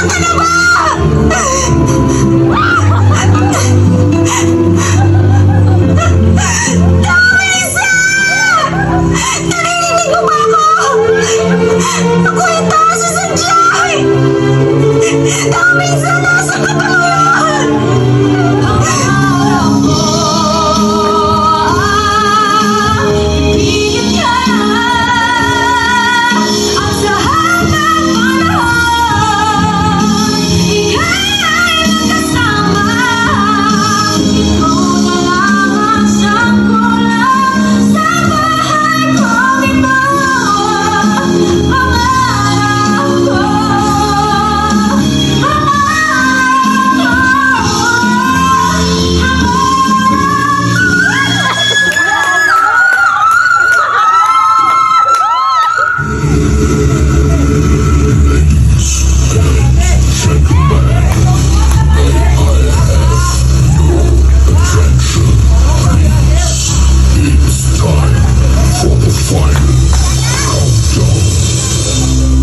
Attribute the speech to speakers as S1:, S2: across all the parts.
S1: Ka na ba? Teresa! Naririnig mo ba ako? Ako ito, si Sanjay! Teresa, nasaan ka ba ngayon? Pangarap ko, ibigin ka at sa habang panahon, ika'y magkasama. Ikaw na lang ang siyang kulang sa buhay kong ito. Pangarap ko, pangarap ko.
S2: Gentlemen, may I have your attention, please? It's time for the final countdown.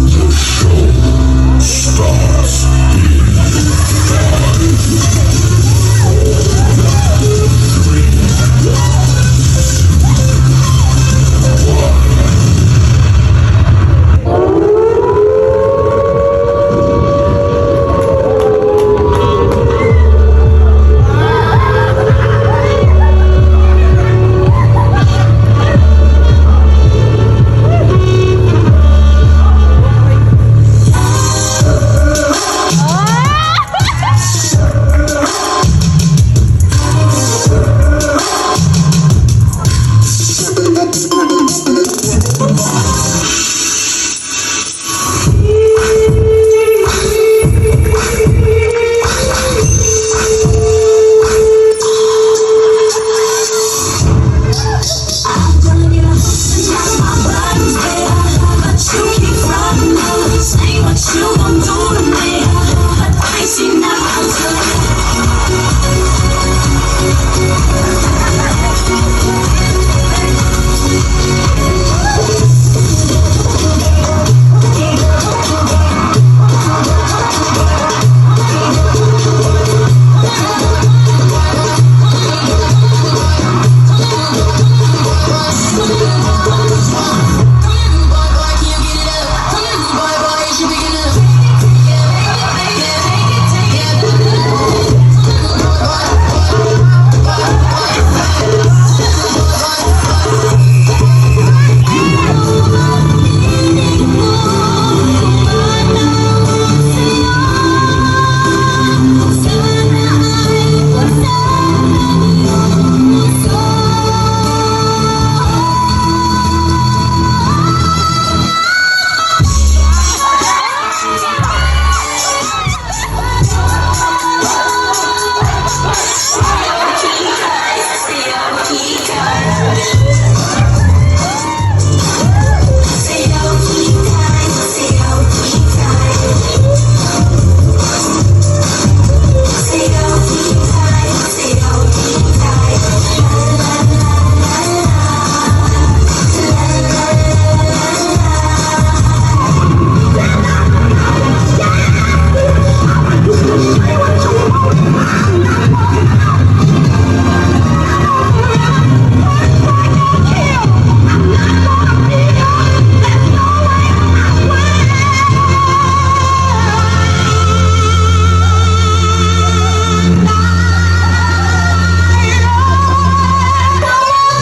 S2: The show starts in five, four, three, two, one.
S1: But you keep fronting, say what you gon' do to me. But I ain't seen nothing.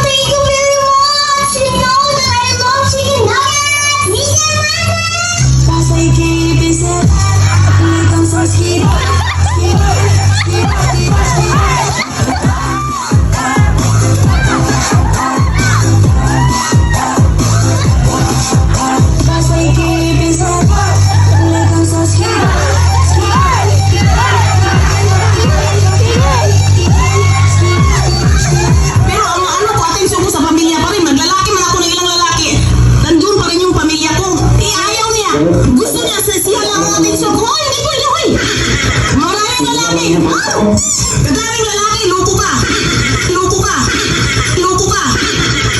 S1: Thank you very much. You know that I love chicken nuggets. Skip, skip, skip, skip. Skip, skip, skip, skip.
S3: Pero ang ano ko, atensyon ko sa pamilya pa rin. Maglalaki man ako ng ilang lalaki. Nandun pa rin yung pamilya ko. Eh, ayaw niya. Gusto niya, sa siya lang ang atensyon ko. Ay, hindi pwede, hoy. Maraming lalaki. Ah! Kadaming lalaki, loko ka. Loko ka. Loko ka.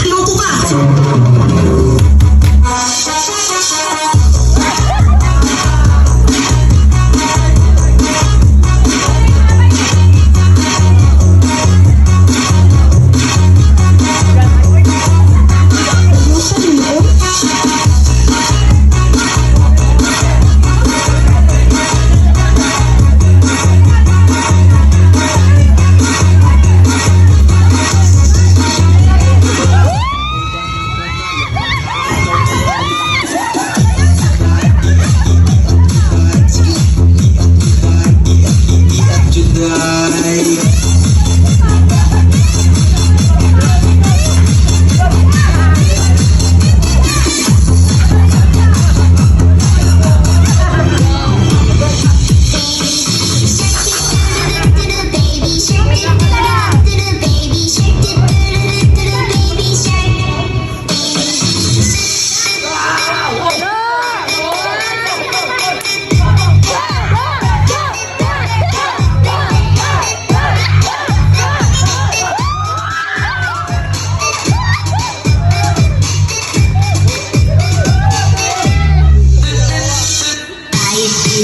S3: Loko ka.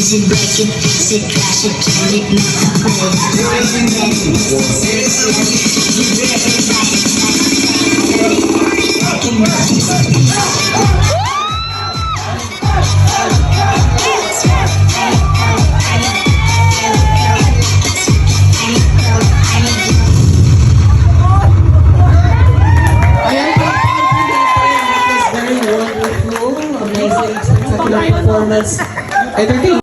S1: Use it, break it, fix it, crash it, turn it, melt it, put it. Poison it, you better try it, hurt it, I can fix it.
S4: Ayan, palakpakan po natin. That was very wonderful, amazing, spectacular performance. Entertaining.